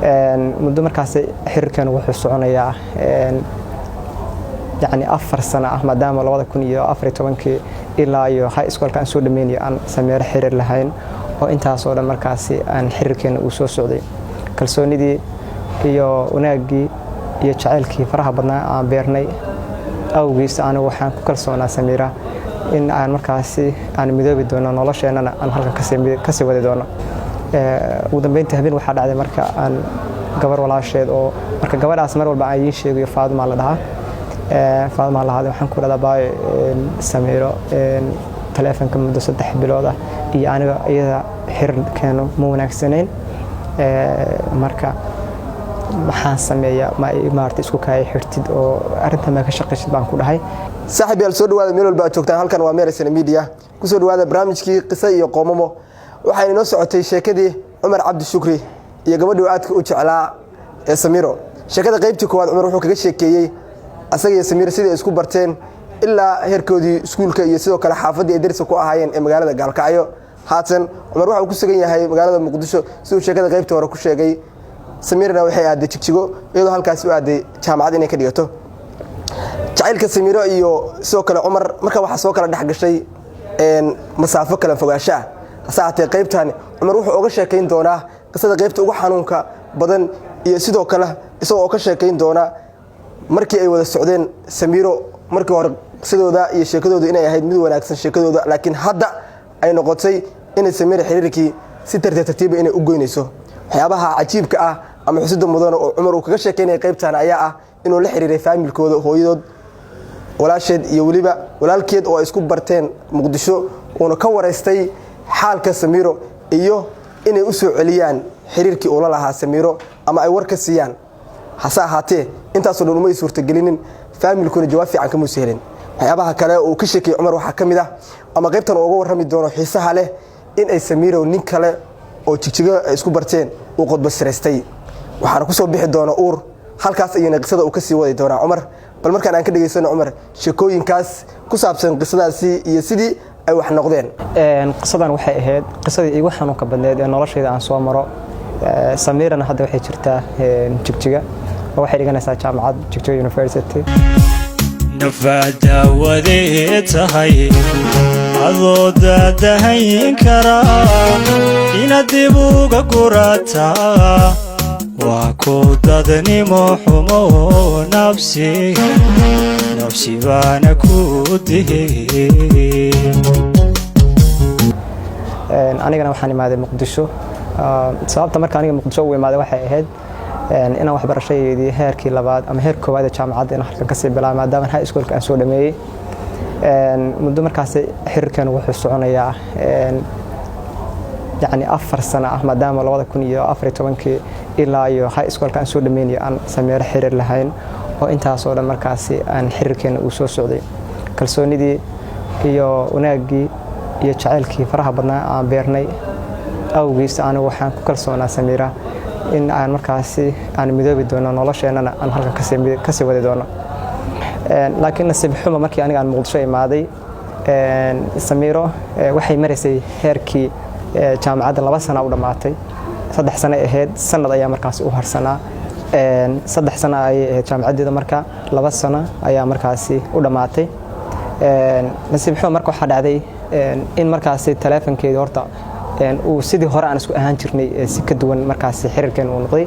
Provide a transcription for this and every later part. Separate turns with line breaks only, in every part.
Muddo markaasi xiriirkeenu wuxuu soconayaa yacni 4 sano ah, maadaama 2014-kii ilaa iyo high schoolka aan soo dhameynayo aan Samiiro xiriir lahayn, oo intaasoo dhan markaasi aan xiriirkeena uu soo socday. Kalsoonidii iyo wanaaggii iyo jacaylkii faraha badnaa aan beernay awgiis, anigu waxaan ku kalsoonaa Samiira in aan markaasi aan midoobi doono, nolosheennana aan halkan kasii wadi doono. Ugu dambeyntii habeen waxaa dhacday marka aan gabar walaasheed, oo marka gabadhaas mar walba aan idiin sheegayo, Faaduma la dhahaa, Faaduma la waxaan ku dhahdaa, "Baayo, Samiiro taleefanka muddo 3 bilood ah iyo aniga iyada xiriirkeenu ma wanaagsanayn. Marka maxaan sameeyaa? Ma maarata isku kaaya xirtid oo arrintan maa ka shaqaysid?" baan ku dhahay.
Saaxiib yaal, soo dhawaada meel walba aad joogtaan. Halkan waa Meersane Media. Kusoo dhawaada barnaamijkii Qiso iyo Qoomamo. Waxayna inoo socotay sheekadii Cumar Cabdi Shukri iyo gabadhii aadka u jeclaa ee Samiiro. Sheekada qaybtii koowaad Cumar wuxuu kaga sheekeeyey asaga iyo Samiiro sidai ay isku barteen ilaa heerkoodii iskuulka iyo sidoo kale xaafaddii ay dariska ku ahaayeen ee magaalada Gaalkacyo. Haatan Cumar waxa uu ku sugan yahay magaalada Muqdisho, siduu sheekada qaybtii hore ku sheegay. Samiirna waxay aaday Jigjigo, iyadoo halkaasi u aaday jaamacad inay ka dhigato. Jacaylka Samiiro iyo sidoo kale Cumar marka waxaa soo kala dhex gashay masaafo kala fogaansho ah. Hase haatee qaybtan Cumar wuxuu oga sheekayn doonaa qisada qaybta ugu xanuunka badan, iyo sidoo kale isagoo ka sheekayn doona markii ay wada socdeen Samiiro, markii hore qisadooda iyo sheekadooda inay ahayd mid wanaagsan sheekadooda, laakiin hadda ay noqotay inay Samiiro xiriirkii si tartiib tartiiba inay u goynayso. Waxyaabaha cajiibka ah ama xusida mudan oo Cumar uu kaga sheekaynaya qaybtan ayaa ah inuu la xiriiray faamilkooda, hooyadood, walaasheed iyo weliba walaalkeed oo ay isku barteen Muqdisho, uuna ka waraystay xaalka Samiiro iyo inay u soo celiyaan xiriirkii uula lahaa Samiiro ama ay war ka siiyaan. Hase ahaatee intaasoo dhan umay suurtagelinin, faamilkuna jawaab fiican kamuusa helin. Waxyaabaha kale uu ka sheekayey Cumar waxaa ka mid ah, ama qaybtan uu uga warrami doono xiisaha leh, in ay Samiiro nin kale oo Jigjigo ay isku barteen uu qodba siraystay, waxaana ku soo bixi doona uur. Halkaas ayayna qisada uu ka sii wadi doonaa Cumar. Bal markaan aan ka dhegaysano Cumar sheekooyinkaas ku saabsan qisadaasi iyo sidii ay wax noqdeen.
Qisadan waxay ahayd qisadii iigu xanuunka badneed ee noloshayda aan soo maro. Samiirana hadda waxay jirtaa Jigjiga oo waxay dhiganaysaa jaamacad Jigjiga University.
Nafaad daawadee tahay adoo daadahayn karaa inaad dib uga gurataa waa ku dadnimo xumo, nabsi nabsi baana ku dihe.
Anigana waxaan imaaday Muqdisho. Sababta marka aniga Muqdisho u imaaday waxay ahayd inaan waxbarashadeydii heerkii labaad ama heer koowaad ee jaamacadda inaan halkan kasii bilaabo, maadaama high schoolka aan soo dhameeyey. Muddo markaasi xiriirkeenu wuxuu soconayaa yacni 4 sano ah, maadaama 2014-kii ilaa iyo high schoolka aan soo dhameynayo aan Samiiro xiriir lahayn, oo intaasoo dhan markaasi aan xiriirkeena uu soo socday. Kalsoonidii iyo wanaaggii iyo jacaylkii faraha badnaa aan beernay awgiis, anigu waxaan ku kalsoonaa Samiira in aan markaasi aan midoobi doono, nolosheennana aan halkan kasii wadi doono. Laakiin nasiib xumo, markii aniga aan Muqdisho imaaday, Samiiro waxay maraysay heerkii jaamacadda. 2 sana u dhammaatay, 3 sano ahayd, sanad ayaa markaasi u harsanaa. 3 sano ayay ahayd jaamacaddeeda, marka 2 sano ayaa markaasi u dhammaatay. Nasiib xumo marka waxaa dhacday in markaasi taleefankeedii horta uu sidii hore aan isku ahaan jirnay si ka duwan markaasi xiriirkeena uu noqday.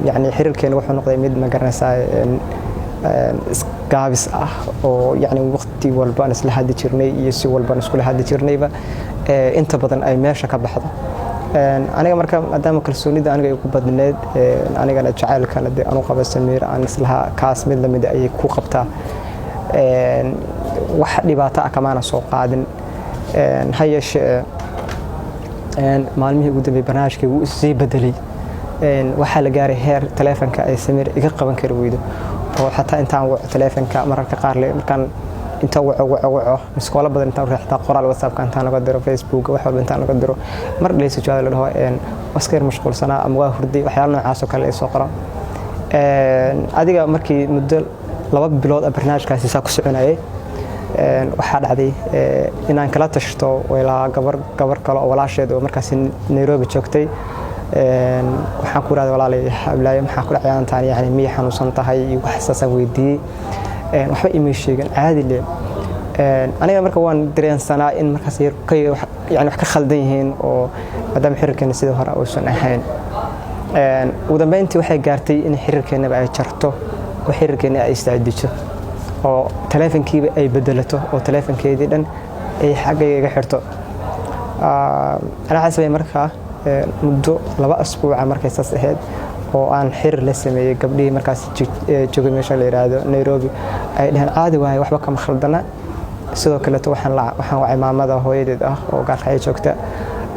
Yacni xiriirkeena wuxuu noqday mid, ma garanaysaa, gaabis ah, oo yacni waqti walba aan isla hadli jirnay iyo si walba aan iskula hadli jirnayba inta badan ay meesha ka baxdo. Aniga marka maadaama kalsoonida aniga igu badneed, anigana jacaylkana dee anu qaba Samiir aan islahaa kaas mid lamid ayay ku qabtaa, wax dhibaato ah kamaana soo qaadin. Ha yeeshee maalmihii ugu dambeeyey barnaamijkii wuu issii bedelay. Waxaa la gaaray heer taleefanka ay Samiir iga qaban kari weydo, oo xataa intaan waco taleefanka mararka qaar le markaan inta waco waco waco, miskoolo badan intaan xitaa qoraal WhatsAppka intaan uga diro, Facebook, wax walba intaan uga diro, mar dhaliisa jawaab la dhaho waska yar mashquulsanaa ama waa hurday, waxyaalo noocaas oo kale ay soo qoran. Adiga markii muddo 2 bilood ah barnaamijkaasi saa ku soconayay, waxaa dhacday inaan kala tashto ilaa gabar kale oo walaasheed oo markaasi Nairobi joogtay. Waxaan ku irahday, "Walaalay hablaayo, maxaa ku dhacyaantaan? Yani miyay xanuunsan tahay?" Iyo wax saasaan weydiiyey. Waxba imay sheegin, caadi le. Aniga marka waan dareensanaa in markaas yani wax ka khaldan yihiin, oo maadaama xiriirkeena sidii hore uusan ahayn. Ugu dambeyntii waxay gaartay in xiriirkeennaba ay jarto oo xiriirkeenna ay istaajiso oo taleefankiiba ay bedelato oo taleefankeedii dhan ay xaggayga iga xirto. Anaa waxaan sameeyey markaa, muddo 2 asbuuca markay saas ahayd oo aan xiriir la sameeyey gabdhihii markaas joogay meesha la yidhaahdo Nairobi, ay dhaheen caadi waaye, waxba kama khaldana. Sidoo kaleeto waxaan wacay maamada hooyadeed ah oo Gaalkacyo joogta.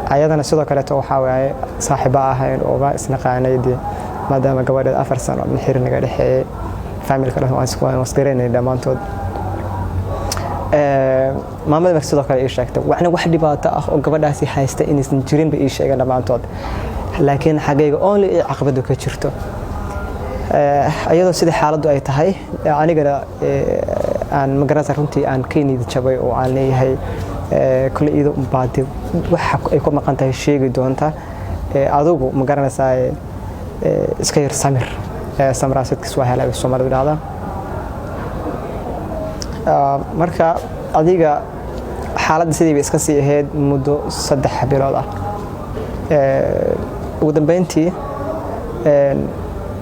Ayadana sidoo kaleeto waxaa waaye saaxiiba ahayn oo baa isnaqaanay dee, maadaama gabadheed 4 sano dhan xiriir naga dhexeeyey, family-ka dhan waan wasgaranay dhammaantood. Maamada marka sidoo kale ii sheegtay waxna wax dhibaato ah oo gabadhaasi haysta inaysan jirin bay ii sheegeen dhammaantood, laakiin xaggayga only ay caqabadu ka jirto. Iyadoo sidii xaaladdu ay tahay, anigana aan magaranaysa runtii aan ka niyad jabay oo aan leeyahay kule iyada unbaa dee waxa ay ku maqan tahay sheegi doonta, adigu ma garanaysaa, iska yar samir, samraasidkiis waa helay Soomaalidu dhahdaa. Marka adiga xaaladda sidii bay iska sii ahayd muddo 3 bilood ah. Ugu dambeyntii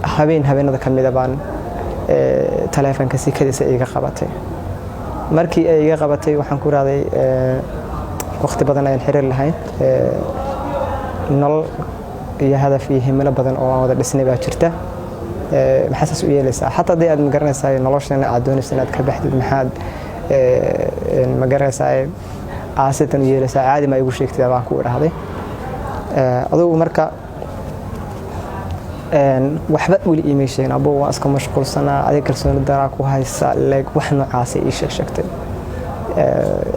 habeen habeenada ka mida baan taleefanka sikadiisa iga qabatay. Markii ay iga qabatay waxaan ku irahday, waqti badan ayaan xiriir lahayn, nolol iyo hadaf iyo himilo badan oo aan wada dhisnay baa jirta. Maxaa saas u yeelaysaa? Xataa haddii aad magaranaysaa noloshana aad doonaysa inaad ka baxdid, maxaad magaranaysaa aasitan u yeelaysaa? Caadi ma igu sheegtay baan ku idhaahday. Adugu marka waxba weli iimay sheegin. "Abo, waan iska mashquulsanaa, adiga kalsooni daraa ku haysa," leeg wax noocaasay ii sheeg sheegtay.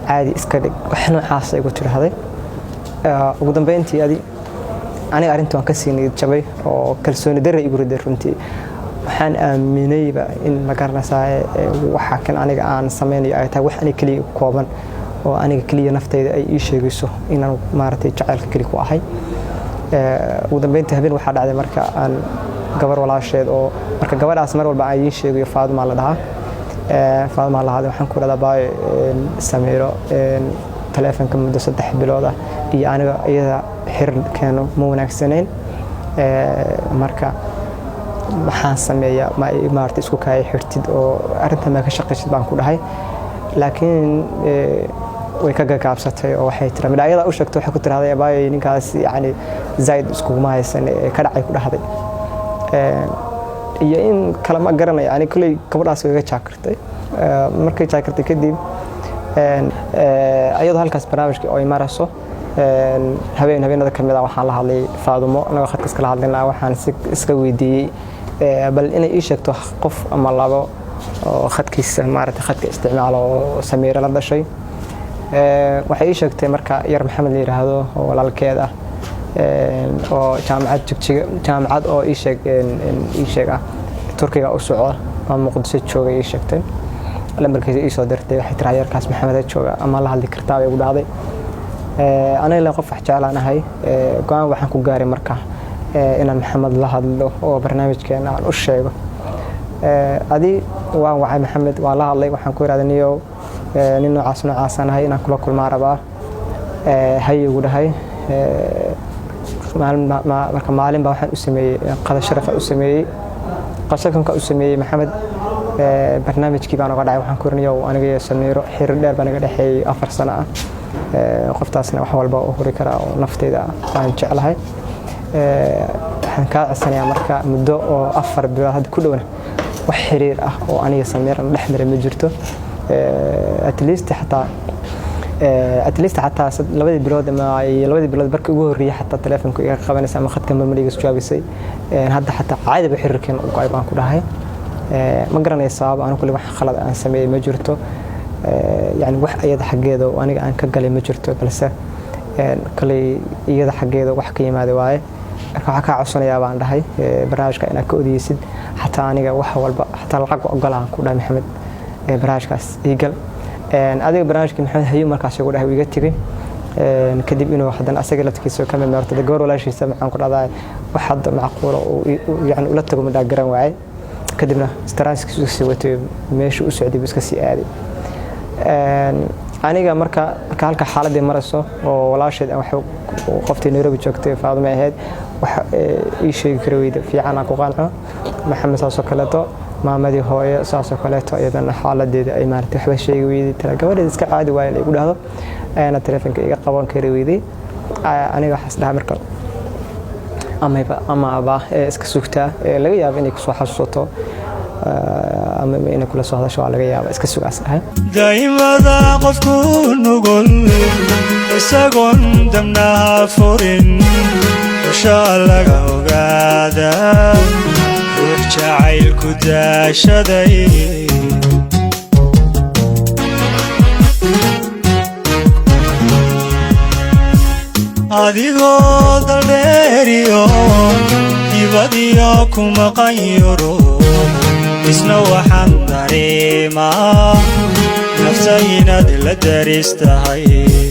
"Caadi iska dhig," wax noocaasa igu tidhaahday. Ugu dambeyntii adi aniga arrinta waan kasii niyad jabay oo kalsooni darra igu riday. Runtii waxaan aaminayba in ma garanaysaa waxa kan aniga aan sameynayo ay tahay wax aniga keliya kooban oo aniga keliya naftayda ay ii sheegayso inaan maaragtay jacaylka keli ku ahay. Ugu dambeyntii habeen waxaa dhacday marka aan gabar walaasheed oo marka gabadhaas mar walba aan idiin sheegayo, Faaduma la dhahaa, Faaduma la dhahday, waxaan ku dhahdaa, "Baayo, Samiiro taleefanka muddo 3 bilood ah iyo aniga iyada xiriirkeenu ma wanaagsanayn. Marka maxaan sameeyaa? Ma maaragtay isku kaaya xirtid oo arrintan ma ka shaqaysid?" baan ku dhahay. Laakiin way ka gagaabsatay oo waxay tira midha ayada u sheegtay, waxay ku tirahday, "Abaayo, ninkaas yacni zaid iskuguma haysan, ka dhacay," ku dhahday. Iyo in kale ma garanayo ani. Kolley gabadhaas way iga jaakirtay. Markay jaakirtay kadib, ayadoo halkaas barnaamijka oo ay marayso, habeen habeenada ka mid ah waxaan la hadlay Faadumo. Anagoo khadka iskala hadlayna waxaan si iska weydiiyey bal inay ii sheegto qof ama labo oo khadkiisa maaragtay khadka isticmaalo oo Samiire la dhashay. Waxay ii sheegtay marka yar Maxamed la yidhaahdo oo walaalkeed ah oo jaamacad Jigjiga, jaamacad oo ii sheeg ah Turkiga u socda oo Muqdisho joogay ii sheegtay. Lambarkiisa ii soo dirtay. Waxay tiraa, "Yarkaas Maxamed jooga ama la hadli kartaa?" bay igu dhahday. Aniga le qof wax jeclaan ahay. Go-aan waxaan ku gaaray marka inaan Maxamed la hadlo oo barnaamijkeena aan u sheego. Adi waan wacay Maxamed, waan la hadlay. Waxaan ku ihahday, "Niyow, nin noocaas noocaasaan ahay, inaan kula kulmaa rabaa." Hay igu dhahay. Marka maalin baa waxaan u sameeyey qada sharafa u sameeyey. Qada u sameeyey Maxamed, barnaamijkii baan uga dhacay. Waxaan ku niyow, aniga iyo Samiiro xiriir dheer baa naga dhexeeyey, 4 sano ah. Qoftaasna wax walba u huri karaa oo nafteyda aan jeclahay. Waxaan kaa codsanayaa marka muddo oo 4 bilood hadda ku dhowna wax xiriir ah oo aniga Samiirana dhex maray ma jirto. At least xataa 2dii bilood ama 2dii bilood barkii ugu horreeyay xataa telefonka iga qabanaysa ama khadka marmar iga jawaabisay. Hadda xataa caadiba xiriirkeena u go'ay," baan ku dhahay. "Ma garanaya sabab anu kulli wax khalad aan sameeyey ma jirto, yani wax iyada xaggeeda oo aniga aan ka galay ma jirto, balse koley iyada xaggeeda wax ka yimaada waaye. Marka waxaa kaa codsanayaa," baan dhahay, "barnaamijka inaad ka odeysid. Xataa aniga wax walba, xataa lacag ogolaan," ku dhahay, "Maxamed, barnaamijkaas iigal adiga." Barnaamijkii Maxamed hayu markaas igu dhahay, iga tegey. Kadib inuu haddana asaga laftigiisa ka memeerto gabar walaashiisa, maxaan ku dhahdaa, wax hadda macquula uu yani ula tago midhaa garan waayay. Kadibna taransikiisu sii watay, meeshuu u socday buu iska sii aaday. Aniga marka halka xaaladii marayso oo walaasheed aan wax qoftii Nairobi joogtay, Faaduma ahayd, wax ii sheegi kari weyda fiican aan ku qanco. Maxamed saasoo kaleeto, maamadii hooyo saasoo kaleeto, iyadana xaaladeeda ay maaragtay waxba sheegi weyday, tala gabadheeda iska caadi waaye la igu dhahdo, ayaana telefoonka iga qaban kari weyday. Aniga waxaas dhahaa marka amayba amaaba iska sugtaa, laga yaabo inay kusoo xasuusato ama inay kula soo hadasho, waa laga yaaba, iska sugaas ahay.
Daa'imada qofku nugul isagoon damnaha furin, dushaa laga ogaadaa ruux jacaylku daashaday. Adigoo daldheeriyo dibadiyo ku maqan Yurub, isna waxaan dareemaa nafta inaad la daris tahay.